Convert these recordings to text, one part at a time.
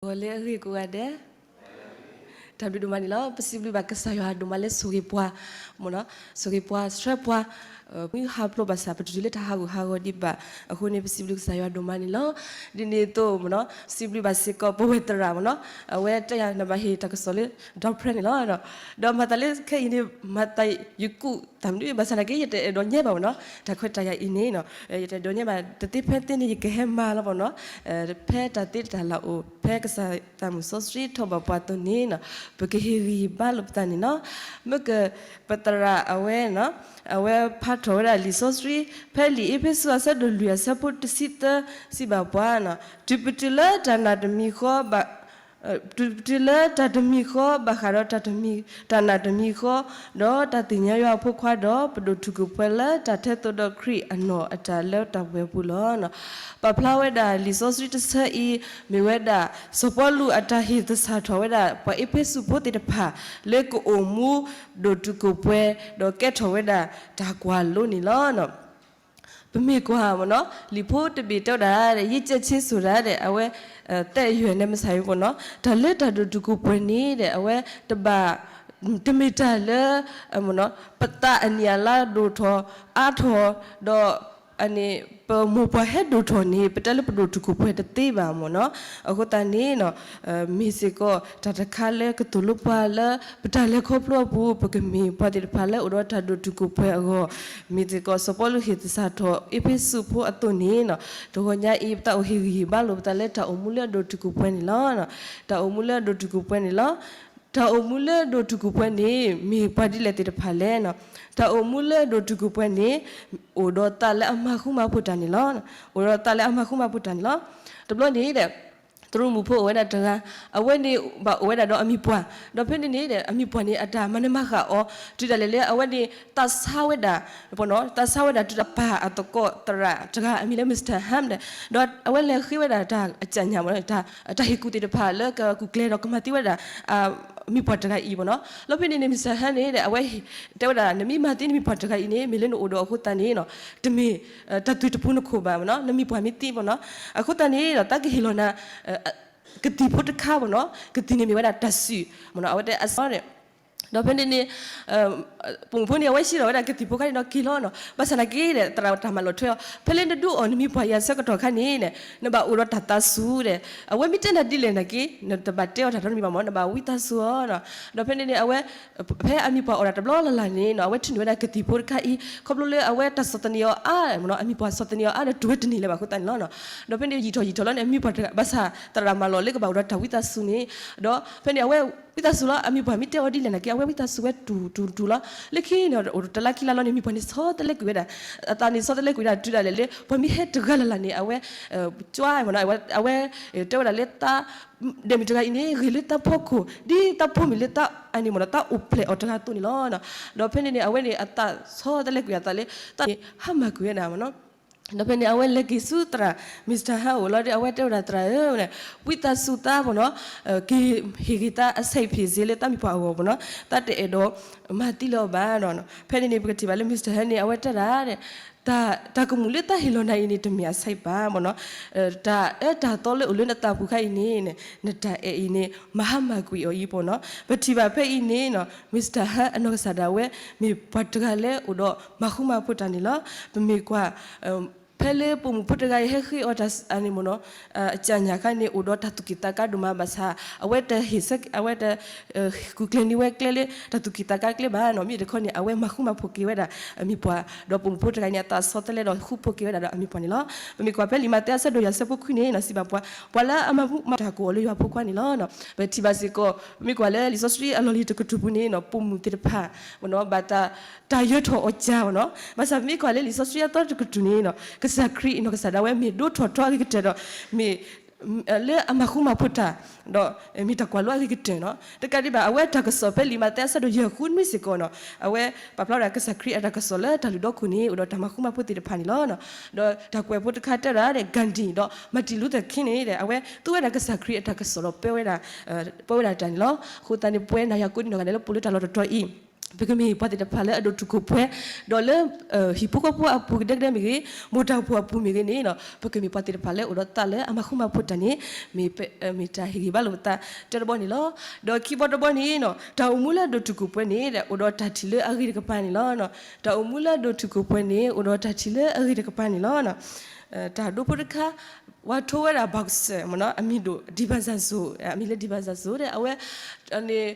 ဂီၤလၢအဂ့ၤကိးဂၤဒဲး, တၢ်ဘျုးဒိၣ်မးန့ၣ်လီၤ. ပစံးဘျုးဘၣ်ကစၢ်ယွၤဒိၣ်မးလၢဆိၣ်ဂ့ၤပှၤ, မ့ၢ်နီၤ, ဆိၣ်ဂ့ၤပှၤဆှၢပှၤ, မုၢ်ဟးဖျိးဘၣ်ဆၣ် ပတတုၤလၢတၢ်ဟးဂူာ်ဟးဂီၤဒံးဘၣ်. အဃိန့ၣ် ပစံးဘျုးကစၢ်ယွၤဒိၣ်မးန့ၣ်လီၤ. ဒ်န့ၣ်အသိး မ့ၢ်နီၤ, စံးဘျုးဘၣ်စ့ၢ်ကီးပဝဲသရၣ် မ့ၢ်နီၤ, အဝဲတဲယၤနဘၣ်ဟ့ၣ်တၢ်ကစီၣ်လၢ ဒီဖျၢၣ်န့ၣ်လီၤ. ဒီးမၤသးလၢခဲအံၤန့ၣ် မၤသးယကူၣ်တၢ်မနုၤဘၣ်ဆၣ်နာ်က့ ယတအဲၣ်ဒိးညါဘၣ် မ့ၢ်နီၤ, တၢ်ခွဲးတၢ်ယာ်အံၤန့ၣ်နီၤ, ယတအဲၣ်ဒိးညါဘၣ် တသ့ဖဲသ့န့ၣ် ယကဟဲမၤလီၤ မ့ၢ်နီၤ, ဖဲတၢ်သ့တၢ်လၢ်အိၣ် ဖဲကစၢ်သးမုၢ်စီဆှံထီၣ်ဘၣ်ပှၤအသိးန့ၣ်နီၤ, ပကဟ့ၣ်ဂံၢ်ဟ့ၣ်ဘါလိာ်ပသးန့ၣ်လီၤ. မ့ၢ်က ပသရၣ်အဝဲနီၤ, အဝဲဖးထီၣ်ဝဲဒၣ်လံာ်စီဆှံ ဖဲလံာ်အ့းဖ့းစူးအဆၢဒိၣ်လွံၢ်အဆၢဖိတဆံသၢ စံးဘၣ်ပှၤနီၤ, တုၤပတုၤလၢတၢ်နာ်တမံၤဃီ ဘၣ် တုၤပတုၤလၢတၢ်တမံၤဃီ ဘၣ်ဃးဒီးတၢ်တမံၤ တၢ်နာ်တမံၤဃီ ဒီးတၢ်သ့ၣ်ညါယွၤအဖိခွါဒီး ပဒိၣ်ထူၣ်ကိၢ်ပှဲၤလၢတၢ်ထဲသိးဒီးခရံာ်အနီၢ်အတၢ်လၢတၢ်ပှဲၤပူၤလီၤ. ပာ်ဖျါဝဲဒၣ်လံာ်စီဆှံတဆၢအံၤ မ့ၢ်ဝဲဒၣ် စီၤပီလူးအတၢ်ဟ့ၣ်သဆၣ်ထီၣ်ဝဲဒၣ် ပှၤအ့းဖ့းစူးဖိသ့ၣ်တဖၣ် လၢကအိၣ်မူဒိၣ်တုာ်ခိၣ်ပှဲၤ ဒီးကဲထီၣ်ဝဲဒၣ်တၢ်ကွၢ်လိန့ၣ်လီၤ. ပမ့ၢ်ကွၢ်မ့ၢ်နီၤ, လံာ်ဖိတဘ့ၣ်တဲဝဲဒၣ် ရေးကြယ်ခြင်းဆိုတာ ဒီး အဝဲ သက်အရွယ်နဲ့မဆိုင်ဘူးပေါ့နော်, တၢ်လၢတၢ်ဒိၣ်တုာ်ခိၣ်ပှဲၤန့ၣ်ဒီး အဝဲတဘၣ် တမ့ၢ်တၢ်လၢ ပသးအနံၣ်အလါဒိၣ်ထီၣ်အါထီၣ် ဒီး အန့ၣ် ပမိၢ်ပှၢ်ဟဲဒိၣ်ထီၣ်န့ၣ် ပတဲလၢပဒိၣ်တုာ်ခိၣ်ပှဲၤတသ့ဘၣ်မ့ၢ်နီၤ. အဃိသတးန့ၣ် မ့ၢ်စ့ၢ်ကီးတၢ်တခါလၢကသိၣ်လိပှၤလၢ ပတၢ်လဲၤခီဖျိအပူၤ ပကမ့ၢ်ပှၤသ့ၣ်တဖၣ်လၢအိၣ်ဒီးတၢ်ဒိၣ်တုာ်ခိၣ်ပှဲၤအဂီၢ်, မ့ၢ်စ့ၢ်ကီး စီၤပီလူးဟ့ၣ်သဆၣ်ထီၣ် အ့းဖ့းစူးဖိအသိးန့ၣ်နီၤ, တဂီၤညါအံၤ ပသးအိၣ်ဟ့ၣ်ဂံၢ်ဟ့ၣ်ဘါလိာ်ပသးလၢတၢ်အိၣ်မူလၢအဒိၣ်တုာ်ခိၣ်ပှဲၤန့ၣ်လီၤ. တၢ်အိၣ်မူလၢအဒိၣ်တုာ်ခိၣ်ပှဲၤန့ၣ်လီၤ. တၢ်အိၣ်မူလၢအဒိၣ်တုာ်ခိၣ်ပှဲၤန့ၣ် မ့ၢ်ပှၤဒ်လဲၣ်သ့ၣ်တဖၣ်လဲၣ်နီၤ. တၢ်အိၣ်မူလၢအဒိၣ်တုာ်ခိၣ်ပှဲၤန့ၣ် အိၣ်ဒီးသးလၢအမၤဃူမၤဖိးတၢ်န့ၣ်လီၤ. အိၣ်ဒီးသးလၢအမၤဃူမၤဖိးတၢ်န့ၣ်လီၤ. တဘျီန့ၣ်ဒီး သရူးမုၣ်ဖိအိၣ်ဝဲဒၣ်တဂၤ, အဝဲန့ၣ်ဘၣ်အိၣ်ဝဲဒၣ်ဒီးအမံၤပှၢ်, ဒီးဖဲန့ၣ်န့ၣ်ဒီး အမံၤပှၢ်န့ၣ် အတၢ်မၤနၢၤမၤဃၣ်အီၤ တုၤဒၣ်လဲာ်လၢအဝဲန့ၣ် သးဆါဝဲဒၣ် ပနီၤ သးဆါဝဲဒၣ်တုၤတၢ်ပာ်အသကိးသရၣ်တဂၤ အမံၤလၢ Mister Ham ဒီး ဒီးအဝဲလဲၤဃ့ဝဲဒၣ်တၢ်အကၠၣ်ညၣ်မ့ၢ်နီၤ, တၢ် တၢ်ဟ့ၣ်ကူၣ်သ့ၣ်တဖၣ်လၢကကူၣ်ကျဲၤဒီးကမၤသံဝဲဒၣ် အမံၤပှၢ်တဂၤအံၤမ့ၢ်နီၤ. လီၤဖဲန့ၣ်န့ၣ် Mister Ham န့ၣ်ဒီး အဝဲတဲဝဲဒၣ် နမ့ၢ်မၤသံနမံၤပှၢ်တဂၤအံၤန့ၣ် မ့ၢ်လၢနအိၣ်ဒီးအဃိသတးန့ၣ်နီၤ, တမ့ၢ် တၢ်သွံၣ်တပူၤနခိၣ်ဘၣ်မ့ၢ်နီၤ, နမံၤပှၢ်မ့ၢ်သံမ့ၢ်နီၤ, အဃိသတးန့ၣ်ဒီး သးကဟ့ၣ်လီၤနၤ ကသံၣ်ဖိတခါမ့ၢ်နီၤ, ကသံၣ်န့ၣ်မ့ၢ်ဝဲဒၣ်တၢ်စုၣ်မ့ၢ်နီၤ, အဝဲတဲအစီန့ၣ် ဒီးဖဲန့ၣ်န့ၣ် ပိာ်မုၣ်ဖိန့ၣ် အဝဲဟံးထီၣ်ဝဲဒၣ်ကသံၣ်ဖိခါန့ၣ်ဒီးက့ၤလီၤနီၤ, ဘၣ်ဆၣ်သနာ်က့ဒီး သရၣ်တၢ်မၤလိာ်ထွဲအီၤ ဖဲလၢနဒုးအီၣ်နမံၤပှၢ်အံၤအဆၢကတီၢ်ခါန့ၣ် နဘၣ်အိၣ်ဒီးတၢ်သးစူၤဒီး အဝဲမ့ၢ်တဲနၤဒ်လဲၣ်သနာ်က့ နတဘၣ်တဲအီၤတၢ်နီတမံၤဘၣ်မ့ၢ် နဘၣ်ဝံသးစူၤအီၤနီၤ. ဒီးဖဲန့ၣ်န့ၣ် အဝဲ ဖဲအမံၤပှၢ်အီၣ်တၢ်တဘျီလၢ်လၢ်န့ၣ်နီၤ အဝဲထုးန့ၢ်ဝဲဒၣ်ကသံၣ်ဖိတခါအံၤ ခီဖျိလၢအဝဲတၢ်ဆီၣ်သနံးအီၤအါမ့ၢ်နီၤ, အမံၤပှၢ်ဆီၣ်သနံးအီၤအါဒီးတူၢ်ဝဲတန့ၢ်လၢၤဘၣ်အဃိသတးန့ၣ်လီၤ. ဒီးဖဲန့ၣ်ယံာ်ထီၣ်ယံာ်ထီၣ်လီၤန့ၣ် အမံၤပှၢ်တဂၤ ဘၣ်ဆၣ်သရၣ်မၤလိာ်လၢကဘၣ်အိၣ်ဒီးတၢ်ဝံသးစူၤန့ၣ်, ဒီးဖဲန့ၣ်အဝဲဝံသးစူၤလီၤ, အမံၤပှၢ်မ့ၢ်တဲအီၤဒ်လဲၣ်သနာ်က့ အဝဲဝံသးစူၤဝဲတူၢ်တူၢ်တူၢ်လီၤ. လၢခံန့ၣ် အိၣ်တလါခံလါလီၤန့ၣ် မံၤပှၢ်န့ၣ်ဆီတလဲကွံာ်ဝဲဒၣ်, အသးန့ၣ်ဆီတလဲကွံာ်ဝဲဒၣ် တုၤဒၣ်လဲာ်လၢ ပှၤမ့ၢ်ဟဲတဂၤလၢ်လၢ်န့ၣ် အဝဲ ကွၢ်မ့ၢ်နီၤ, အဝဲ တဲဝဲဒၣ်လၢသး ဒဲးမုၣ်တဂၤအံၤန့ၣ် ဂ့ၤလၢသးဖီခိၣ် ဒ်သးဖိမုၣ်လၢသးအန့ၣ်မ့ၢ်နီၤ သးအိၣ်ဖျဲၣ်အီၤတဂၤအသိးန့ၣ်လီၤ. ဒီးဖဲန့ၣ်န့ၣ် အဝဲန့ၣ်အသးဆီတလဲကွံာ်အသးလၢ သးန့ၣ်ဟါမၢ်ကွံာ်ဝဲဒၣ်မ့ၢ်နီၤ. ဒီးဖဲန့ၣ် အဝဲလဲၤက့ၤဆူသရၣ် Mister Han အအိၣ်လီၤဒီး အဝဲတဲဝဲဒၣ်သရၣ်ဧၢ, ဝံသးစူၤသးမ့ၢ်နီၤ, ကဟ့ၣ်ဂ့ၤသးအဆဲးဖံးစ့လၢသးမံၤပှၢ်အဂီၢ်မ့ၢ်နီၤ, သးတအဲၣ်ဒိးမၤသံလၢၤအီၤဘၣ်ဒီး ဖဲန့ၣ်န့ၣ် ပကထံၣ်ဘၣ်လၢ Mister Han န့ၣ် အဝဲတဲဒၣ် တၢ်ကမူၣ်လၢသးဟ့ၣ်လီၤနၤအံၤန့ၣ် တမ့ၢ်အဆဲးဘၣ်မ့ၢ်နီၤ, တၢ်အၢတၢ်သီလၢအိၣ်လၢနသးပူၤခါအံၤန့ၣ် နတၢ်အဲၣ်အံၤန့ၣ် မၤဟါမၢ်ကွံာ်အီၤအံၤမ့ၢ်နီၤ. ပထံၣ်ဘၣ်ဖဲအံၤန့ၣ်နီၤ Mister Han အနီၢ်ကစၢ်ဒၣ်ဝဲ မ့ၢ်ပှၤတဂၤလၢအိၣ်ဒီးမၤဃူမၤဖိးတၢ်န့ၣ်လီၤ. ပမ့ၢ်ကွၢ် ဖဲလၢပိာ်မုၣ်ဖိတဂၤအံၤဟဲဃ့အီၤတၢ်အန့ၣ်မ့ၢ်နီၤ, အကၠၣ်ညၣ်ခါန့ၣ် အိၣ်ဒီးတၢ်သူၣ်က့ၣ်သးကါဒိၣ်မးဘၣ်ဆၣ် အဝဲတဟ့ၣ်ဆၢ အဝဲတ ကူၣ်ကျဲၤန့ၢ်ဝဲကျဲလၢတၢ်သူၣ်က့ၣ်သးကါကျဲဘၣ်နီၤ, မ့ၢ်တခီန့ၣ် အဝဲမၤဃူမၤဖိးက့ၤဝဲဒၣ် အမံၤပှၢ် ဒီးပိာ်မုၣ်ဖိတဂၤန့ၣ် အသးဆီတလဲဒီးဃူဖိးက့ၤဝဲဒၣ်ဒီးအမံၤပှၢ်န့ၣ်လီၤ. ပမ့ၢ်ကွၢ်ဖဲလံာ်မးသဲအဆၢဒိၣ်ယဲၢ်အဆၢဖိခွံန့ၣ်နီၤ စံးဘၣ်ပှၤ ပှၤလၢအမၤမူမၤတၢ်ကိးအီၤလၢယွၤဖိခွါန့ၣ်လီၤ. ပထံၣ်ဘၣ်စ့ၢ်ကီး ပမ့ၢ်ကွၢ်လၢလံာ်စီဆှံအလီၢ်လံၤတကတြူၢ်ပူၤန့ၣ်နီၤ ပိာ်မုၣ်သ့ၣ်တဖၣ် ဘၣ်တၢ် တၢ်ယၢၤထီၣ်အီၤကၢ်နီၤ, ဘၣ်ဆၣ်ပမ့ၢ်ကွၢ်လၢလံာ်စီဆှံအသီတကတြူၢ်န့ၣ်နီၤ ကစၢ်ခရံာ်အနီၢ်ကစၢ်ဒၣ်ဝဲမ့ၢ်ဒိၣ်ထီၣ်ထီအဂ့ၤကတၢၢ်ဒီး မ့ၢ် လၢအမၤဃူမၤဖိးတၢ် ဒီးမ့ၢ်တၢ်ကွၢ်လိအဂ့ၤကတၢၢ်နီၤ. တကးဒံးဘၣ် အဝဲတၢ်ကစီၣ်ဖဲလံာ်မးသဲအဆၢဒိၣ်ယဲၢ်ဃုနွံစ့ၢ်ကီးနီၤ အဝဲပာ်ဖျါဝဲဒၣ်ကစၢ်ခရံာ်အတၢ်ကစီၣ်လၢတၢ်လုၢ်ဒီခိၣ်န့ၣ် အိၣ်ဒီးတၢ်မၤဃူမၤဖိးသ့ၣ်တဖၣ်န့ၣ်လီၤ. ဒီးတၢ်ကွဲးဖိတခါတဲဝဲဒၣ် Gandhi ဒီး Martin Luther King န့ၣ် အဝဲသူဝဲဒၣ်ကစၢ်ခရံာ်အတၢ်ကစီၣ်ဒီးပၢဝဲဒၣ် ပၢဝဲဒၣ်တၢ်န့ၣ်လီၤ. အဃိသတးန့ၣ် ပဝဲနၤယၤကိးဒံနီၢ်ဂၤဒဲးလၢပအိၣ်လၢတၢ်လီၢ်တတီၤအံၤ ပကမ့ၢ်ပှၤသ့ၣ်တဖၣ်လၢအဒိၣ်တုာ်ခိၣ်ပှဲၤ, ဒီးလၢ ဟံၣ်ဖိဃီဖိအပူၤကဒဲကဒဲမ့ၢ်ဂ့ၤ, မိၢ်တၢ်အိၣ်ဖှိၣ်အပူၤမ့ၢ်ဂ့ၤန့ၣ် ပကမ့ၢ်ပှၤသ့ၣ်တဖၣ်လၢအိၣ်ဒီးသးလၢအမၤဃူမၤဖိးတၢ်န့ၣ် မ့ၢ်တၢ်ဟ့ၣ်ဂံၢ်ဘါလိာ်ပသးတၢတဘီန့ၣ်လီၤ. ဒီးခံဘီတဘီန့ၣ် တၢ်အိၣ်မူလၢအဒိၣ်တုာ်ခိၣ်ပှဲၤန့ၣ် အိၣ်ဒီးတၢ်ထံၣ်လၢအဂ့ၤတကပၤန့ၣ်လီၤ. တၢ်အိၣ်မူလၢအဒိၣ်တုာ်ခိၣ်ပှဲၤန့ၣ် အိၣ်ဒီးတၢ်ထံၣ်လၢအဂ့ၤတကပၤန့ၣ်လီၤ. တၢ်ဒိဖိတခါ ဝၤထိဝဲဒၣ် boxer မ့ၢ်နီၤ, အမံၤဒိၣ် ဒံးဘၣ်စၢ်စိၤ, အမံၤလၢ ဒံးဘၣ်စၢ်စိၤဒီး အဝဲန့ၣ်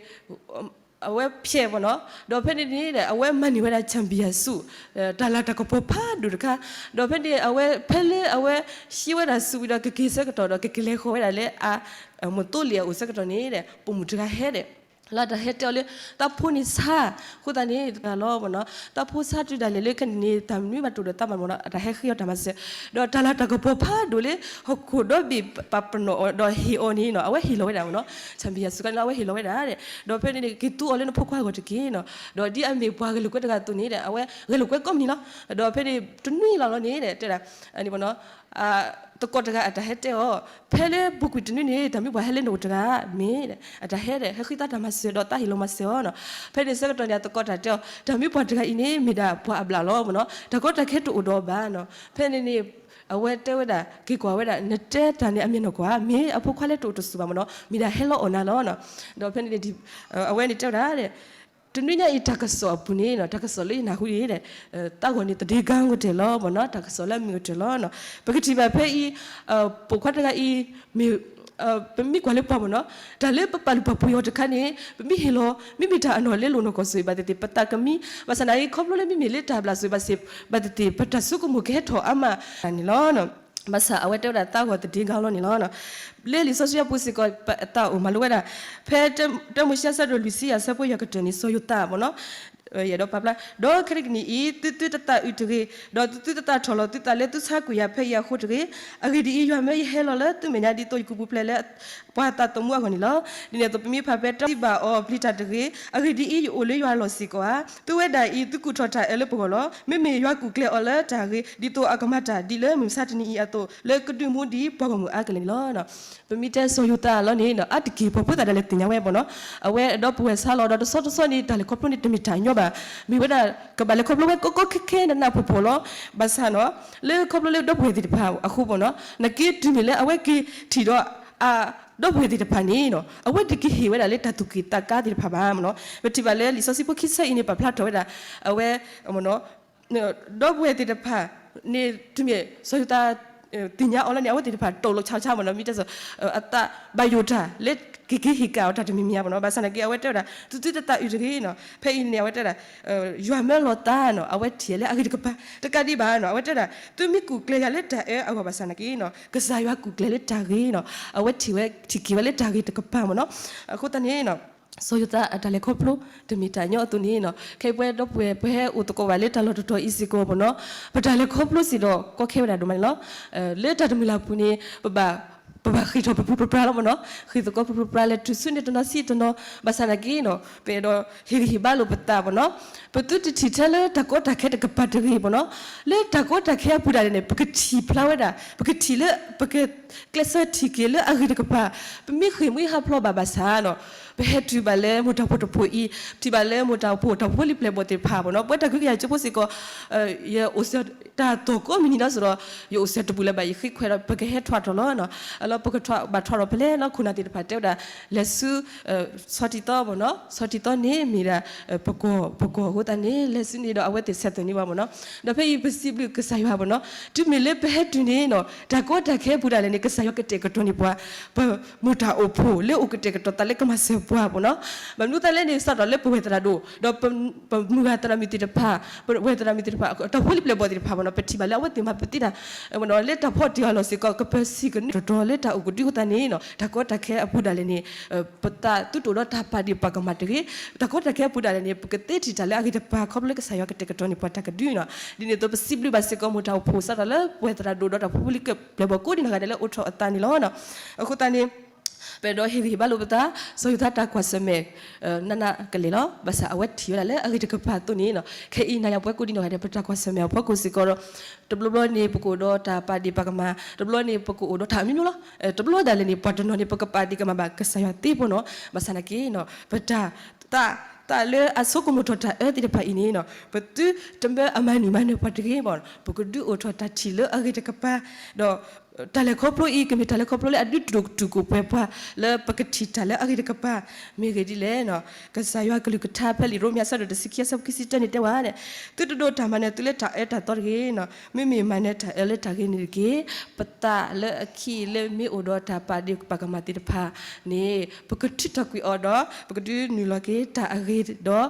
အဝဲဖျဲးမ့ၢ်နီၤ, ဒီးဖဲန့ၣ်န့ၣ် အဝဲမၤန့ၢ်ဝဲဒၣ် champion ဆူၣ်, တၢ်လၤတၢ်ကပီၤဖးဒိၣ်တခါ, ဒီးဖဲန့ၣ် အဝဲဖဲလၢအဝဲဟံးဝဲဒၣ်ဆူၣ်ဝံၤဒီး ကက့ၤဆၢကတီၢ်ဒီး ကကလဲၤဃီၤဝဲဒၣ်လၢအ မိၢ်သိလ့ၣ်အအိၣ်ဆၢကတီၢ်န့ၣ် ပိာ်မုၣ်တဂၤဟဲဒီး လၢတၢ်ဟဲတဲအီၤလၢ သးဖိန့ၣ်ဆါ, အဃိသတးန့ၣ် တဂၤလီၤမ့ၢ်နီၤ, သးဖိဆါတုၤဒၣ်လဲာ်လၢခဲန့ၣ်န့ၣ် တၢ်မနုၤမးတအိၣ်ဒီးသးဘၣ်မ့ၢ်နီၤ, တၢ်ဟဲဃ့အီၤတၢ်မၤစၢၤ, ဒီးတၢ်လၤတၢ်ကပီၤဖးဒိၣ်လၢ ဟီၣ်ခိၣ်ဒီဘ့ၣ်ပာ်ပနီၣ်အီၤဒီးဟ့ၣ်အီၤန့ၣ်နီၤ, အဝဲဟ့ၣ်လီၤဝဲဒၣ်မ့ၢ်နီၤ, champion ဆူၣ်ခါန့ၣ်လီၤ အဝဲဟ့ၣ်လီၤဝဲဒၣ်ဒီး ဖဲန့ၣ်န့ၣ် က့ၤသူအီၤလၢနဖိခွါဂီၢ်တက့ၢ်နီၤ, ဒီးဒ်အမ့ၢ်ပှၤဂဲၤလိာ်ကွဲတဂၤအသိးန့ၣ်ဒီး အဝဲဂဲၤလိာ်ကွဲကိးမုၢ်နံၤလီၤ, ဒီးဖဲန့ၣ်တနွံလီၤလီၤန့ၣ်ဒီး တဲဒၣ် အန့ၣ်မ့ၢ်နီၤ သကိးတဂၤအတၢ်ဟဲတဲအီၤ, ဖဲလၢပူၤကွံာ်တနွံန့ၣ် တၢ်မ့ၢ်ပှၤဟဲလၢနအိၣ်တဂၤ မ့ၢ်အတၢ်ဟဲဒီး ဟဲဃ့သးတၢ်မၤစၢၤဒီးသးဟ့ၣ်လီၤမၤစၢၤအီၤနီၤ, ဖဲန့ၣ်ဆၢကတီၢ်န့ၣ် အသကိးတၢ်တဲအီၤ တၢ်မ့ၢ်ပှၤတဂၤအံၤန့ၣ် မ့ၢ်ဒၣ်ပှၤအဘျုးလီၤမ့ၢ်နီၤ, တၢ်ကီတၢ်ခဲတအိၣ်ဒီးဘၣ်နီၤ, ဖဲန့ၣ်န့ၣ် အဝဲတဲဝဲဒၣ် က့ၤကွၢ်ဝဲဒၣ် နတဲတၢ်န့ၣ်အမဲာ်နီၢ်ကွၢ် မ့ၢ်အဖိခွါလၢတအိၣ်တဆူၣ်ဘၣ်မ့ၢ်နီၤ, မ့ၢ်ဒၣ်ဟဲလီၤအီၣ်နၤလီၤနီၤ, ဒီးဖဲန့ၣ်န့ၣ် အဝဲန့ၣ်တဲဝဲဒၣ် တနွံညါအံၤတၢ်ကစီၣ်အပူၤန့ၣ်နီၤ, တၢ်ကစီၣ်လၢယနၢ်ဟူအံၤဒီး သးဂီၢ်န့ၣ် သဒ့ကါကတၢၢ်လီၤမ့ၢ်နီၤ, တၢ်ကစီၣ်လၢအမုာ်ကတၢၢ်လီၤနီၤ, ပကထံၣ်ဘၣ်ဖဲအံၤ ပိာ်ခွါတဂၤအံၤ မ့ၢ် ပမ့ၢ်ကွၢ်လၢပှၤမ့ၢ်နီၤ, တၢ်လၢပပာ်လုၢ်ပာ်ပှ့ၤအီၤတခါန့ၣ် ပမ့ၢ်ဟ့ၣ်လီၤ မ့မ့ၢ်တၢ်အနီၢ်လၢလိၤနီၢ်ကီၢ်ဆိၣ်ဂ့ၤ ဘၣ်သ့ၣ်သ့ၣ် ပသးကမံ, ဘၣ်ဆၣ်သနာ်က့ ခီဖျိလၢမ့မ့ၢ်လၢတၢ်ဘျုးဆိၣ်ဂ့ၤဘၣ်သ့ၣ် ဘၣ်သ့ၣ်သ့ၣ် ပတၢ်ဆိကမိၣ်ကဟဲထီၣ်အါမးန့ၣ်လီၤ. ဘၣ်ဆၣ်အဝဲတဲဝဲဒၣ်သးဂီၢ်သဒ့ကါလီၤန့ၣ်လီၤ. လၢလံာ်စီဆှံအပူၤစ့ၢ်ကီး ပသးအိၣ်မၤလိဝဲဒၣ် ဖဲတၢမိၤၡ့အဆၢဒိၣ်လွံၢ်ဆံယဲၢ်အဆၢဖိယဲၢ်ကတၢၢ်န့ၣ် စီၤယိၤသးမ့ၢ်နီၤ ယအဲၣ်ဒိးပာ်ဖျါ, ဒီးခဲကနံၣ်အံၤ သုသုတသးအုးတဂ့ၤ, ဒီးသုသုတသးထီၣ်လီၤသုသးလၢသုဆါကွံာ်ယၤဖဲအံၤအဃိတဂ့ၤ. အဂ့ၢ်ဒ်အံၤ, ယွၤမၢယဟဲလီၤလၢသုမဲာ်ညါ ဒ်သိးယကပူၤဖျဲးလၢပှၤသးသမူအဂီၢ်န့ၣ်လီၤ. ဒ်န့ၣ်အသိး ပမ့ၢ်ဖးဖဲတၢ်စံးဘၣ်အီၤပျံၤတၢ်တဂ့ၤ, အဂ့ၢ်ဒ်အံၤ, ယအိၣ်လၢယွၤအလီၢ်စ့ၢ်ကီးဧါ. သုဝဲဒၣ်အံၤ သုကူၣ်ထီၣ်တၢ်အၢလၢပဂီၢ်လီၤ. မ့မ့ၢ်ယွၤကူၣ်ကျဲၤအီၤလၢတၢ်ဂ့ၤ ဒ်သိးအကမၤတၢ်ဒ်လၢမုၢ်မဆါတနံၤအံၤအသိး လၢကဒုးမူဒ်ပှၤဂီၢ်မုၢ်အါကလဲာ်န့ၣ်လီၤ. ပမ့ၢ်တဲစီၤယိၤသးအလီၢ်န့ၣ် အါတက့ၢ်ပှၤဖိသၣ်ဒၣ်လဲာ်သ့ၣ်ညါဝဲမ့ၢ်နီၤ, အဝဲဒီပုၢ်ဝဲၢ်ဆါလီၤဒီးတဆီတဆီန့ၣ် တၢ်လဲၤခီဖျိန့ၣ်တမ့ၢ်တၢ်ညီဘၣ်. မ့ၢ်ဝဲဒၣ် ကဘၣ်လဲၤခီဖျိဝဲကီကီခဲခဲနးနးဖှီၣ်ဖှီၣ်လီၤ. ဘၣ်ဆၣ်နီၤ လၢခီဖျိလၢဒီပုၢ်ဝဲၢ်သ့ၣ်တဖၣ်အဃိမ့ၢ်နီၤ, နာ်က့တုၤမ့ၢ်လၢအဝဲက့ၤထံၣ်ဒီး အဒီပုၢ်ဝဲၢ်သ့ၣ်တဖၣ်န့ၣ်နီၤ အဝဲတက့ၤဟ့ၣ်ဝဲဒၣ်လၢတၢ်သူၣ်က့ၣ်သးကါသ့ၣ်တဖၣ်ဘၣ်မ့ၢ်နီၤ. ပထံၣ်ဘၣ်လၢလံာ်စီဆှံဖိခံဆၢအံၤန့ၣ် ပာ်ဖျါထီၣ်ဝဲဒၣ် အဝဲ ဒီပုၢ်ဝဲၢ်သ့ၣ်တဖၣ်န့ၣ် တုၤမ့ၢ်စီၤယိၤသး သ့ၣ်ညါအီၤလၢန့ၣ် အဝဲသ့ၣ်တဖၣ်တိၢ်လိာ်ဆါဆါမ့ၢ်နီၤ, မ့ၢ်တဲစိၤ အသးဘၣ်ယိၣ်တၢ်လၢကက့ၤဟ့ၣ်ကၣ်အီၤတၢ်တမံၤမံၤဧါမ့ၢ်နီၤ. ဘၣ်ဆၣ်နာ်က့ အဝဲတဲဝဲဒၣ် သုသုတသးအုးတဂ့ၤနီၤ, ဖဲအံၤန့ၣ် အဝဲတဲဒၣ် ယွၤမၢလီၤသးနီၤ, အဝဲထံၣ်လၢအဂ့ၤတကပၤ တကးဒံးဘၣ်နီၤ, အဝဲတဲဒၣ် သုမ့ၢ်ကူၣ်ကျဲၤယၤလၢတၢ်အၢအဂီၢ်ဘၣ်ဆၣ်နာ်က့နီၤ, ကစၢ်ယွၤကူၣ်ကျဲၤလၢတၢ်ဂ့ၤနီၤ, အဝဲထံၣ်ဝဲ ထံၣ်က့ၤဝဲလၢတၢ်ဂ့ၤတကပၤမ့ၢ်နီၤ. အဃိသတးန့ၣ်နီၤ စီၤယိၤသးအတၢ်လဲၤခီဖျိ တမ့ၢ်တၢ်ညီအသိးန့ၣ်နီၤ, ခဲအံၤပဝဲဒီပုၢ်ဝဲၢ် ပဟဲအိၣ်သကိးဘၣ်လၢတၢ်လီၢ်တတီၤအံၤစ့ၢ်ကီးမ့ၢ်နီၤ, ပတၢ်လဲၤခီဖျိစ့ၢ်ဒီး ကီခဲဝဲဒၣ်ဒိၣ်မးန့ၣ်လီၤ. လၢတၢ်တမုၢ်လၢ်ပူၤန့ၣ် ပဘၣ် ပဘၣ်ဃ့ၢ်ထီၣ်ပပူၤပပြါလီၤမ့ၢ်နီၤ, ဃ့ၢ်သကိးပပူၤပပြါလဲၤတုၤဆူန့ၣ်တနီၤဆံးတနီၤ, ဘၣ်ဆၣ်နာ်က့နီၤ ပအဲၣ်ဒိးဟ့ၣ်ဂံၢ်ဟ့ၣ်ဘါလိာ်ပသးမ့ၢ်နီၤ, ပသုတထံၣ်ထဲလၢတၢ်ကီတၢ်ခဲတကပၤတဂ့ၤမ့ၢ်နီၤ, လၢတၢ်ကီတၢ်ခဲအပူၤဒၣ်လဲာ်န့ၣ် ပကထံၣ်ဖျါဝဲဒၣ် ပကထံၣ်လၢ ပကကျဲးစၢးထံၣ်က့ၤလၢအဂ့ၤတကပၤ, ပမ့ၢ်ဃ့ၢ်မှံဟးဖျိးဘၣ်ဘၣ်ဆၣ်နီၤ, ပဟဲတုၤဘၣ်လၢမိၢ်တၢ်အိၣ်ဖှိၣ်တဖှိၣ်အံၤ, ထံၣ်ဘၣ်လၢမိၢ်တၢ်အိၣ်ဖှိၣ်တၢ်ဖိလံၤပျဲၢ်ဘီၣ်သ့ၣ်တဖၣ်မ့ၢ်နီၤ, ပဝဲတၢ်ခွဲးကယာ်ကၠိဖိစ့ၢ်ကီး ယအိၣ်စၢၤတၢ်သီၣ်ကိးမုၢ်နံၤနီၤ, စ့ၢ်ဒီး ယအိၣ်စၢၤတဘူၣ်လၢၤဘၣ် ယဃ့ခွဲးဒီး ပကဟဲထွဲထီၣ်လီၤနီၤ, အလီၢ်ပကထွဲဘၣ်ထွဲထီၣ်ဖဲလဲၣ်နီၤ, ခိၣ်နၢ်သ့ၣ်တဖၣ်တဲဝဲဒၣ် လဲၤဆူ ဆီတံသီမ့ၢ်နီၤ, ဆီတံသီန့ၣ်မ့ၢ်ဒၣ် ပကီၢ် ပကီၢ်အဃိသတးန့ၣ် လဲၤဆူန့ၣ်ဒီး အဝဲသ့ၣ်ဆဲးသွဲၣ်န့ၢ်ပှၤမ့ၢ်နီၤ, ဒီးဖဲအံၤပစံးဘျုးကစၢ်ယွၤမ့ၢ်နီၤ, တုၤမ့ၢ်လၢပဟဲတုၤန့ၣ်နီၤ တၢ်ကီတၢ်ခဲအပူၤဒၣ်လဲာ်န့ၣ် ကစၢ်ယွၤကတဲာ်ကတီၤန့ၢ်ပှၤ ပမိၢ်တၢ်အိၣ်ဖှိၣ်လၢအိၣ်ကတဲာ်ကတီၤသးလၢကမၤစၢၤပှၤမ့ၢ်နီၤ, ဘၣ်မနုၤသတးလဲၣ်န့ၣ် စးထီၣ်လၢပဝဲၢ်သရၣ်ဒိၣ် ဒီးပမုၢ်ဂၤသရၣ်မုၣ်သ့ၣ်တဖၣ် ပဝဲၢ်သရၣ်မုၣ်သ့ၣ်တဖၣ် တၢ်ဖိလံၤပျဲၢ်ဘီၣ်သ့ၣ်တဖၣ်မ့ၢ်နီၤ ပထံၣ်ဘၣ်လၢအဝဲသ့ၣ်မၤပသ့ဒၣ် လၢတၢ်ဖီၣ်တ့ၢ်အလီၢ်စ့ၢ်ကီး ကပၢၤဆံးကန့ၢ်တတီၤလၢတၢ်အိၣ်ကဒုအဃိသတးန့ၣ်နီၤ တၢ်ကီတၢ်ခဲအပူၤဒၣ်လဲာ်န့ၣ် ပသးသုတအိၣ်ဒီးတၢ်ပာ်ဒ့ၣ်ပာ်ကမၣ်တဂ့ၤ, တၢ်ကီတၢ်ခဲအပူၤဒၣ်လဲာ်န့ၣ် ပကသ့ထံၣ်တၢ်လၢအဂ့ၤတပၤ ခီဖျိလၢကစၢ်ယွၤကတဲာ်ကတီၤန့ၢ်ပှၤတၢ်ကဒုနီၤ, ဒ်န့ၣ်အသိးပစံးဘျုးဘၣ်စ့ၢ်ကီးမိၢ်တၢ်အိၣ်ဖှိၣ်စးထီၣ်လၢပဝဲၢ်သရၣ်ဒိၣ်ဒီးတၢ်ဖိလံၤပျဲၢ်ဘီၣ်ကိးဒံနီၢ်ဂၤဒဲးလၢအိၣ်ထီၣ်အသးန့ၣ်လီၤ. အဃိသတးန့ၣ် ပအဲၣ်ဒိးဟ့ၣ်ဂံၢ်ဟ့ၣ်ဘါလိာ်ပသး စီၤယိၤသးတၢ်ကွၢ်ဆၢၣ်မဲာ် နးနးကလဲာ်လီၤ. ဘၣ်ဆၣ်အဝဲထံၣ်ဝဲဒၣ်လၢအဂ့ၤတကပၤအသိးန့ၣ်နီၤ ခဲအံၤနၤယၤပဝဲကိးဒံနီၢ်ဂၤဒဲး ပတၢ်ကွၢ်ဆၢၣ်မဲာ်အဖီခိၣ်စ့ၢ်ကီးဒီး တဘျီဘျီန့ၣ် ပကအိၣ်ဒီးတၢ်ပာ်ဒ့ၣ်ပာ်ကမၣ် တဘျီန့ၣ် ပကအိၣ်ဒီးတၢ်အမျိုးမျိုးလီၤ. တဘျီဒၣ်လဲာ်န့ၣ် ပှၤတနီၤန့ၣ် ပကပာ်ဒ့ၣ်ကမၣ်ဘၣ်ကစၢ်ယွၤသ့ဖိနီၤ ဘၣ်ဆၣ်နာ်က့နီၤ ပတၢ်သး တၢ်လၢအဆိကမိၣ်ထီၣ်တၢ်အၢသ့ၣ်တဖၣ်အံၤန့ၣ် ပသုတမၢအမၤနၢၤမၤနၢၤပှၤတဂ့ၤဘၣ်. ပကဒုးအိၣ်ထီၣ်တၢ်ထံၣ်လၢအဂ့ၤတကပၤ, ဒီးတၢ်လဲၤခီဖျိအံၤ ကမ့ၢ်တၢ်လဲၤခီဖျိလၢအဒုးတူၢ်ကိၢ်ပှဲၤပှၤ လၢပကထံၣ်တၢ်လၢအဂ့ၤတကပၤ မ့ၢ်ဂ့ၤဒ်လဲၣ်. ကစၢ်ယွၤကလုၢ်ကထါဖဲလံာ်ရိမ့ၤအဆၢဒိၣ်တဆံခံအဆၢဖိခံဆံတၢန့ၣ်တဲဝဲဒၣ်, သုတဒိးတၢ်မၤနၢၤသုလၢတၢ်အၢတၢ်သီတဂ့ၤ, မ့မ့ၢ်မၤနၢၤတၢ်အၢလၢတၢ်ဂ့ၤန့ၣ်တက့ၢ်. ပသးလၢအခံလၢမ့ၢ်အိၣ်ဒီးတၢ်ပာ်ဒ့ၣ်ပာ်ကမၣ်သ့ၣ်တဖၣ်န့ၣ် ပကထုးထီၣ်ကွံာ်အီၤဒီး ပကဒုးနုာ်လီၤက့ၤတၢ်အဂ့ၤဒီး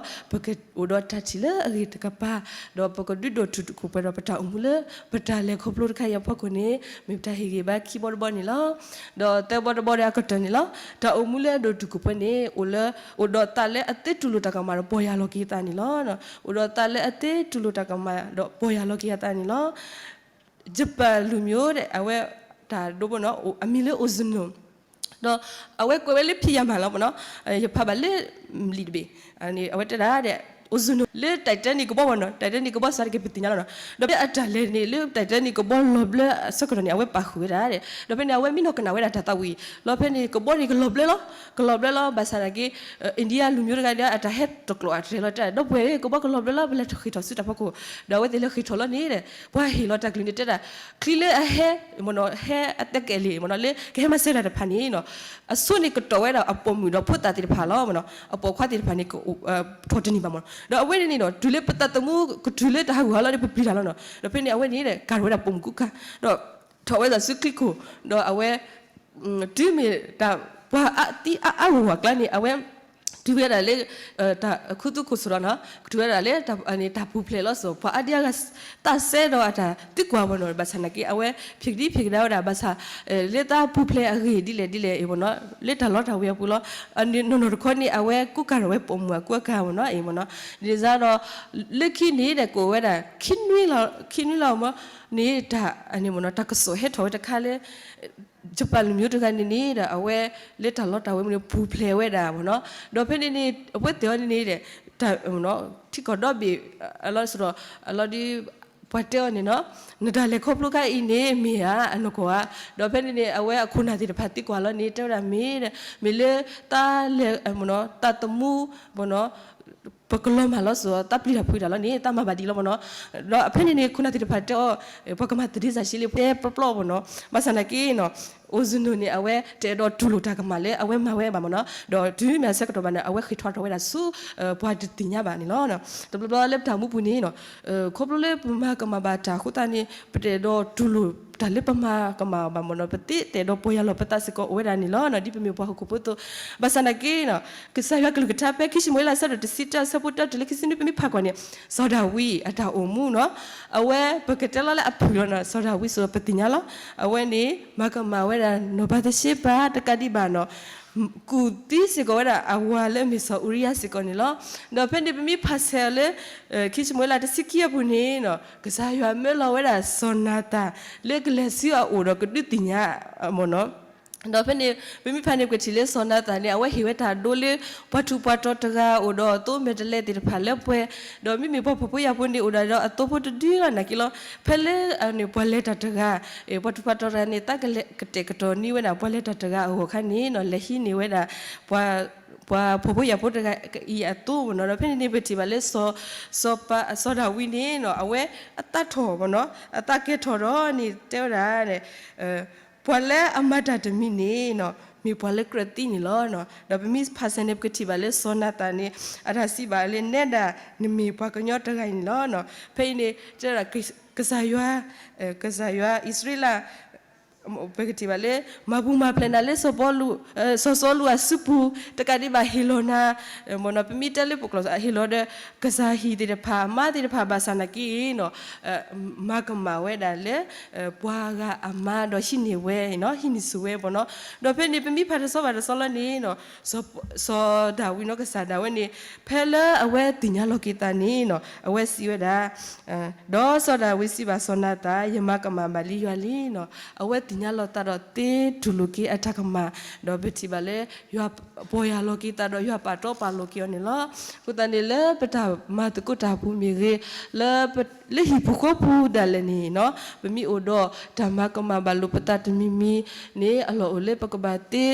ပကအိၣ်ဒီးတၢ်ထံၣ်လၢအဂ့ၤတကပၤ, ဒီးပကဒုးဒိၣ်တုာ်ခိၣ်ပှဲၤဒီးပတၢ်အိၣ်မူလၢ ပတၢ်လဲၤခီဖျိတခါအံၤအဖီခိၣ်န့ၣ် မ့ၢ်ပတၢ်ဟ့ၣ်ဂံၢ်ဘါခံဘီတဘီန့ၣ်လီၤ. ဒီးသၢဘီတဘီဒီးအကတၢၢ်န့ၣ်လီၤ. တၢ်အိၣ်မူလၢအဒိၣ်တုာ်ခိၣ်ပှဲၤန့ၣ် အိၣ်လၢ အိၣ်ဒီးသးလၢအသ့တူၢ်လိာ်တၢ်ကမၣ်ဒီးပီၢ်ယၢ်လီၤက့ၤအသးန့ၣ်လီၤ. အိၣ်ဒီးသးလၢအသ့တူၢ်လိာ်တၢ်ကမၣ်ဒီးပီၢ်ယၢ်လီၤက့ၤအသးန့ၣ်လီၤ. ယပၢၢ်လူၤမိၤ အဝဲတၢ်ဒိဘိနီၤ အမံၤလၢ Ozono ဒီးအဝဲကွဲးဝဲလၢဖံးယၤမၤလီၤမနီၤ, ယဖးဘၣ်လၢလံာ်တဘ့ၣ်, အဝဲတဲဒၣ် Ozono လၢ Titanic ကဘီမနီၤ, Titanic ကဘီစးတက့ၢ်ပသ့ၣ်ညါလီၤနီၤ, ဒီးဖဲအတၢ်လဲၤန့ၣ် လၢ Titanic ကဘီလီၤဘျၢအဆၢကတီၢ်န့ၣ် အဝဲပာ်ဃုာ်ဝဲဒၣ်, ဒီးဖဲန့ၣ်အဝဲမံနီၢ်ကနၣ်ဝဲဒၣ်တၢ်သးဝံၣ်, လီၤဖဲန့ၣ် ကဘီန့ၣ်ကလီၤဘျၢလီၤ, ကလီၤဘျၢလီၤ ဘၣ်ဆၣ်သနာ်က့ India လူၤမိၤတဂၤဒီး အတၢ်ဟဲတကျိာ်အတြဲၤလီၤတဲဒၣ် ဒီပုၢ်ဝဲၢ်ဧၢ ကဘီကလီၤဘျၢလီၤ ပလဲၤဃ့ၢ်ထီၣ်ဆူတၢ်ဖီခိၣ်, ဒီးအဝဲသ့ၣ်လဲၤဃ့ၢ်ထီၣ်လီၤန့ၣ်ဒီး ပှၤဟ့ၣ်လီၤတၢ်ကလုၢ်န့ၣ်တဲဒၣ် ချံလၢအဟဲ မနီၤ ဟဲအတဲကဲးလံာ်မနီၤ လၢကဟဲမၤစၢၤတၢ်တဖၣ်န့ၣ်နီၤ, အဆိန့ၣ်ကတီၢ်ဝဲဒၣ်အပိာ်မုၣ်ဒီးဖိသၣ်သ့ၣ်တဖၣ်လီၤမနီၤ, အပိာ်ခွါသ့ၣ်တဖၣ်န့ၣ် ထီၣ်တန့ၢ်ဘၣ်မနီၤ, ဒီးအဝဲန့ၣ်န့ၣ်ဒီး တုၤလၢပသးသမူကတုၤလၢတၢ်ဟးဂူာ်ဟးဂီၤလီၤဒီး ပပျံၤတၢ်လီၤနီၤ, ဒီးဖဲန့ၣ်အဝဲန့ၣ် ကၤထီၣ်ဝဲဒၣ်ပိာ်မုၣ်ကူကၤ, ဒီးထီၣ်ဝဲဒၣ်ဆူချံခိၣ်, ဒီးအဝဲ တုၤမ့ၢ်တၢ် ပှၤအါသံအါအါဂီၢ်ဂီၢ်အကျါန့ၣ် အဝဲ တုၤဝဲဒၣ်လၢ တၢ်ခူသူၣ်ခိၣ်စိးဒီးနီၤ တုၤဝဲဒၣ်လၢ တၢ်ပူၤဖျဲးလီၤစိၤ ပှၤအါဒံအါဂၤ သးစဲဒီးအတၢ်သံကွၢ်မနီၤ, ဘၣ်ဆၣ်သနာ်က့ အဝဲဖံးကဒံဖံးကဒါဝဲဒၣ် ဘၣ်ဆၣ် လၢတၢ်ပူၤဖျဲးအဂ့ၢ်ဒ်လဲၣ်ဒ်လဲၣ်အံၤမနီၤ လၢတၢ်လီတၢ်ဝ့ၤအပူၤလီၤ, နီၢ်နီၢ်တခီန့ၣ် အဝဲကူကၤထီၣ်ဝဲပိာ်မုၣ်အကူအကၤမနီၤအံၤမနီၤ, ဒ်န့ၣ်ဒီး လၢခံန့ၣ်ဒီး ကအိၣ်ဝဲဒၣ် ခံနွံလီၤမနီၤ, န့ၣ်တၢ်န့ၣ်မနီၤ တၢ်ကစီၣ်ဟဲထီၣ်ဝဲတခါလၢ ယပၢ်လူၤမိၤတဂၤန့ၣ်န့ၣ်ဒီး အဝဲလၢတၢ်လီတၢ်ဝ့ၤမူန့ၣ် ပူၤဖျဲးဝဲဒၣ်မနီၤ, ဒီးဖဲန့ၣ်န့ၣ် အဝဲသ့ၣ်အီၤန့ၣ်န့ၣ်ဒီး ထံကီၢ်ဒီဘ့ၣ် အလီၢ်စရီ အလီၢ်ဒ် ပှၤတဲအီၤန့ၣ်နီၤ နတၢ်လဲၤခီဖျိခါအံၤန့ၣ် မ့ၢ်ဧါ အနီၢ်ကီၢ်ဧါ, ဒီးဖဲန့ၣ်န့ၣ် အဝဲအခိၣ်နၢ်သ့ၣ်တဖၣ်သံကွၢ်လီၤန့ၣ် တဲဝဲဒၣ်မ့ၢ် မ့ၢ်လၢတၢ်လဲၤ သးသမူ ပကလီၤမၢ်လီၤစိၤ သးပျံၤတၢ်ဖုးတၢ်လီၤန့ၣ် သးမၤဘၣ်ဒံးလီၤမနီၤ, ဒီးဖဲန့ၣ်န့ၣ် ခိၣ်နၢ်သ့ၣ်တဖၣ်တဲအီၤ ပှၤကမၤသဒ့စၢ်ဆံလံ တဲပျီပျီမနီၤ, ဘၣ်ဆၣ်သနာ်က့နီၤ Ozono န့ၣ် အဝဲတအဲၣ်ဒိးတူၢ်လိာ်တၢ်ကမၣ်လၢအဝဲမၤဝဲဘၣ်မနီၤ, ဒီးတုၤမ့ၢ်အဆၢကတီၢ်ဘၣ်န့ၣ် အဝဲဃ့ၢ်ထီၣ်ထီၣ်ဝဲဒၣ်ဆူ ပှၤတသ့ၣ်ညါဘၣ်န့ၣ်လီၤ. တဘျီဘျီလၢပတၢ်မူပူၤန့ၣ်နီၤ ခီဖျိလၢပမၤကမၣ်ဘၣ်တၢ်အဃိသတးန့ၣ် ပတအဲၣ်ဒိးတူၢ်လိာ်တၢ်လၢပမၤကမၣ်ဘၣ်မနီၤ, ပသ့တအဲၣ်ဒိးပီၢ်ယၢ်လီၤပသးစ့ၢ်ကီးအိၣ်ဝဲဒၣ်န့ၣ်လီၤ. ဒ်ပမ့ၢ်ပှၤဟီၣ်ခိၣ်ဖိအသိး ဘၣ်ဆၣ်သနာ်က့နီၤ ကစၢ်ယွၤကလုၢ်ကထါဖဲ ခံၡမူၤအ့လး အဆၢဒိၣ်တဆံတၢ အဆၢဖိတၢတုၤလၢခံဆံနွံ ပမ့ၢ်ဖးကွၢ်န့ၣ် စီၤဒၤဝံးအတၢ်အိၣ်မူနီၤ အဝဲပကတဲလီၤလၢအဖုၣ်လီၤနီၤ စီၤဒၤဝံးစိၤပသ့ၣ်ညါလီၤ. အဝဲန့ၣ် မၤကမၣ်ဝဲဒၣ် နီၢ်ဘၤသရှ့ဘၤတကးဒံးဘၣ်နီၤ ကူၣ်သံစ့ၢ်ကီးဝဲဒၣ်အဝၤလၢအမ့ၢ်စီၤအူရံယၤစ့ၢ်ကီးန့ၣ်လီၤ. ဒီးဖဲန့ၣ်ပမ့ၢ်ဖးဆဲးအီၤလၢ ခံၡမူၤအ့လးတဆံခံအပူၤန့ၣ်နီၤ ကစၢ်ယွၤမၢလီၤဝဲဒၣ်စီၤနၤသၣ် လၢကလဲၤဆူအအိၣ်ဒီးကဒုးသ့ၣ်ညါမနီၤ ဒီးဖဲန့ၣ် ပမ့ၢ်ဖးန့ၣ်ပထံၣ်လၢစီၤနၤသၣ်န့ၣ် အဝဲဟ့ၣ်ဝဲတၢ်ဒိလၢ ပှၤထူးပှၤတီၤတဂၤအိၣ်ဒီးအသိမဲာ်တဲးလဲးသ့ၣ်တဖၣ်လၢပှဲၤ, ဒီးမ့မ့ၢ်ပှၤဖှီၣ်ဖိယာ်ဖိန့ၣ်အိၣ်ဒၣ်ဒီးအသိဖိတဒုလီၤနာ်က့လီၤ. ဖဲလၢန့ၣ် ပှၤလဲၤတၢ်တဂၤ ပှၤထူးပှၤတီၤတဂၤန့ၣ် သးကလဲၤကတဲာ်ကတီၤန့ၢ်ဝဲဒၣ်ပှၤလဲၤတၢ်တဂၤအဂီၢ်ခါန့ၣ်နီၤ လဲၤဟံးန့ၢ်ဝဲဒၣ် ပှၤဖှီၣ်ဖိယာ်ဖိတဂၤအံၤအသိမနီၤ. ဒီးဖဲန့ၣ်န့ၣ်ပထံၣ်ဘၣ်လၢ စီၤပၤ စီၤဒၤဝံးန့ၣ်နီၤ အဝဲအသးထီၣ်မနီၤ အသးကဲထီၣ်ဒီးန့ၣ် တဲဝဲဒၣ် ပှၤလၢအမၤတၢ်တမံၤန့ၣ်နီၤ မ့ၢ်ပှၤလၢကြၢးသံန့ၣ်လီၤ. ဒီးပမ့ၢ်ဖးဆဲးန့ၣ် ပကထံၣ်ဘၣ်လၢစီၤနၤသၣ်န့ၣ် အတၢ်စံးဘၣ်လၢနဲဒၣ် နမ့ၢ်ပှၤကညီတဂၤအံၤန့ၣ်လီၤ. ဖဲအံၤန့ၣ် တဲဝဲဒၣ် ကစၢ်ယွၤ ကစၢ်ယွၤအံၣ်စရ့လး ပကထံၣ်ဘၣ်လၢ မၤပူၤမၤဖျဲးနၤလၢစီၤပီလူး စီၤစီလူးအစုပူၤ တကးဒံးဘၣ်ဟ့ၣ်လီၤနၤ မနီၤ ပမ့ၢ်တဲလၢပကျိာ် ဟ့ၣ်လီၤဒီး ကစၢ်ဟံၣ်သ့ၣ်တဖၣ် မါသ့ၣ်တဖၣ် ဘၣ်ဆၣ်သနာ်က့နီၤ မၤကမၣ်ဝဲဒၣ်လၢ ပှၤဂၤအမါဒီးဟံးန့ၢ်ဝဲနီၤ ဟံးန့ၢ်ဆူၣ်ဝဲမနီၤ. ဒီးဖဲန့ၣ် ပမ့ၢ်ဖးတဆီဘၣ်တဆီလီၤန့ၣ်နီၤ စီၤဒၤဝံးနီၤ ကစၢ်ဒၣ်ဝဲန့ၣ် ဖဲလၢအဝဲသ့ၣ်ညါလီၤက့ၤသးန့ၣ်နီၤ အဝဲစံးဝဲဒၣ် ဒီးစီၤဒၤဝံးစံးဘၣ်စီၤနၤသၣ် ယမၤကမၣ်ဘၣ်လံယွၤလံနီၤ. အဝဲ သ့ၣ်ညါလီၤသးဒီးသ့တူၢ်လိာ်က့ၤအတၢ်ကမၣ်, ဒီးပထံၣ်ဘၣ်လၢ ယွၤပီၢ်ယၢ်လီၤက့ၤသးဒီးယွၤပာ်တီပာ်လိၤက့ၤအီၤန့ၣ်လီၤ. အဃိသတးန့ၣ် လၢပတၢ်မၤသကိးတၢ်ဖိမ့ၢ်ဂ့ၤ, လၢ လၢဟံၣ်ဖိဃီဖိဒၣ်လဲာ်န့ၣ်နီၤ, ပမ့ၢ်အိၣ်ဒီးတၢ်မၤကမၣ်ဘၣ်လိာ်ပသးတမံၤမံၤန့ၣ် အလီၢ်အိၣ်လၢပကဘၣ်သ့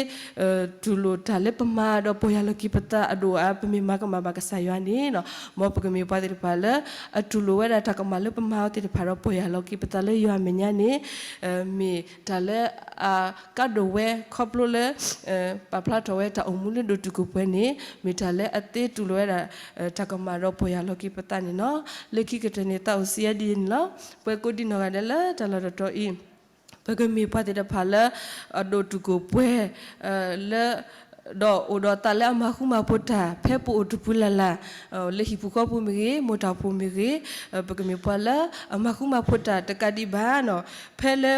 တူၢ်လိာ်တၢ်လၢပမၤဒီးပီၢ်ယၢ်လီၤက့ၤပသးအဒိၣ်အါ, ပမ့ၢ်မၤကမၣ်ဘၣ်ကစၢ်ယွၤန့ၣ်နီၤ, မ်ပကမ့ၢ်ပှၤသ့ၣ်တဖၣ်လၢ အတူၢ်လိာ်ဝဲဒၣ်တၢ်ကမၣ်လၢပမၤအီၤသ့ၣ်တဖၣ်ဒီးပီၢ်ယၢ်လီၤက့ၤပသးလၢယွၤအမဲာ်ညါန့ၣ် မ့ၢ်တၢ်လၢအကါဒိၣ်ဝဲခီဖျိလၢ ပာ်ဖျါထီၣ်ဝဲတၢ်အိၣ်မူလၢဒိၣ်တုာ်ခိၣ်ပှဲၤန့ၣ် မ့ၢ်တၢ်လၢအသ့တူၢ်လိာ်ဝဲဒၣ် တၢ်ကမၣ်ဒီးပီၢ်ယၢ်လီၤက့ၤပသးန့ၣ်လီၤ. လၢခံကတၢၢ်န့ၣ် သးအိၣ်စံးအါဒ်အံၤန့ၣ်လီၤ. ပှၤကိးဒံနီၢ်ဂၤဒဲးလၢတၢ်လီၢ်တတီၤအံၤ ပကမ့ၢ်ပှၤသ့ၣ်တဖၣ်လၢ အဒိၣ်တုာ်ခိၣ်ပှဲၤ လၢ ဒီးအိၣ်ဒီးသးလၢအမၤဃူမၤဖိးတၢ် ဖဲပအိၣ်တပူၤလၢ်လၢ်, လၢဟံၣ်ပူၤဃီပူၤမ့ၢ်ဂ့ၤ, မိၢ်တၢ်ဖိမ့ၢ်ဂ့ၤ, ပကမ့ၢ်ပှၤလၢအမၤဃူမၤဖိးတၢ်တကးဒံးဘၣ်နီၤ, ဖဲလၢ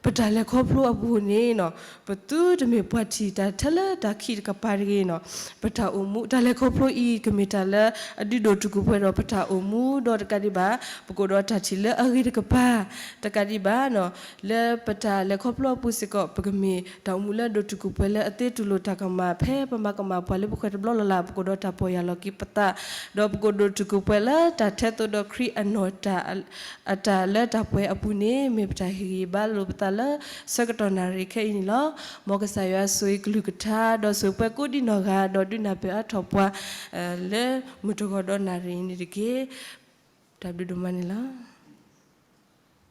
ပတၢ်လဲၤခီဖျိအပူၤန့ၣ်နီၤ, ပသုတမ့ၢ်ပှၤထံၣ်တၢ်ထဲလၢတၢ်ခံးတကပၤတဂ့ၤနီၤ, ပတၢ်အိၣ်မူ တၢ်လဲၤခီဖျိအံၤ ကမ့ၢ်တၢ်လၢအဒုးဒိၣ်တုာ်ခိၣ်ပှဲၤဒီးပတၢ်အိၣ်မူဒီးတကးဒံးဘၣ်, ပကအိၣ်ဒီးတၢ်ထံၣ်လၢအဂ့ၤတကပၤ တကးဒံးဘၣ်နီၤ, လၢပတၢ်လဲၤခီဖျိအပူၤစ့ၢ်ကီး ပကမ့ၢ်တၢ်အိၣ်မူလၢအဒိၣ်တုာ်ခိၣ်ပှဲၤလၢအသ့တူၢ်လိာ်တၢ်ကမၣ် ဖဲပမၤကမၣ်ပှၤလၢပဃၢၤတဘျီလၢ်လၢ် ပကအိၣ်ဒီးတၢ်ပီၢ်ယၢ်လီၤက့ၤပသး, ဒီးပကအိၣ်ဒိၣ်တုာ်ခိၣ်ပှဲၤလၢတၢ်ထဲသိးဒီးခရံာ်အနီၢ်တၢ် အတၢ်လၢတၢ်ပှဲၤအပူၤန့ၣ် မ့ၢ်ပတၢ်ဟ့ၣ်ဂံၢ်ဘါလိာ်ပသးလၢဆၢကတီၢ်နၣ်ရံၣ်ခဲအံၤန့ၣ်လီၤ. မ်ကစၢ်ယွၤဆိၣ်ဂ့ၤကလုၢ်ကထါ ဒီးဆိၣ်ပှဲၤကိးဒံနီၢ်ဂၤ ဒီးဒုးနၢ်ပၢၢ်အါထီၣ်ပှၤ လၢမုၢ်တဂီၤဒီးနၣ်ရံၣ်အံၤန့ၣ်တက့ၢ်. တၢ်ဘျုးဒိၣ်မးန့ၣ်လီၤ.